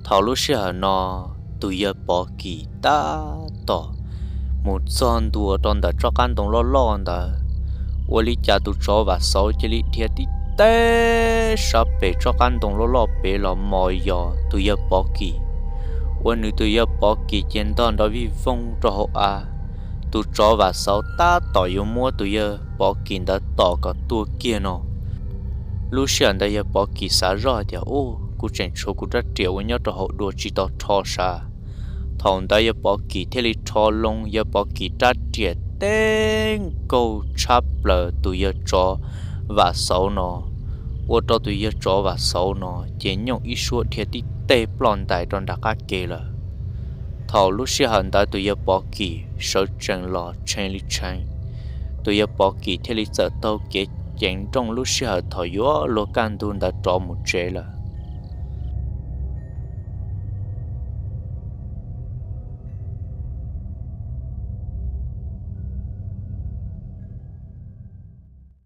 Thaum lub sij hawm no, tus yawg Pov Kim tab tom mus txog ntua rau ntawm tsob qab ntoo loj loj ntawd, ua li cas tus tsov Vam Xauv cia li dhia tib teg sab pem tsob qab ntoo loj loj pem los mos yos tus yawg Pov Kim, ua nws tus yawg Pov Kim ces ntog nrov vij voog rau hauv av. Tus tsov Vam Xauv tab tom yuav muab tus yawg Pov Kim ntawd tom kom tuag kiag no. Lub sij hawm ntawd yawg Pov Kim xav zoj tias, Ub, kuv tseem tshuav kuv rab riam uas nyob rau hauv dua tsis tau rho sav. Thaum ntawd yawg Pov Kim thiaj li rho loo yawg Pov Kim rab riam teb nkaug tshab plaws tus yawg tsov Vam Xauv no, ua rau tus yawg tsov Vam Xauv no ces nyooj ib suab dhia tib teg ploj ntais rau nram qab ke lawm. Thaum lub sij hawm ntawd tus yawg Pov Kim sawv tsees los tshee li tshee, tus yawg Pov Kim thiaj li txawm taug kev ceev nrooj lub sij hawm thaum yuav luag kaj ntug ntawd rov mus tsev lawm.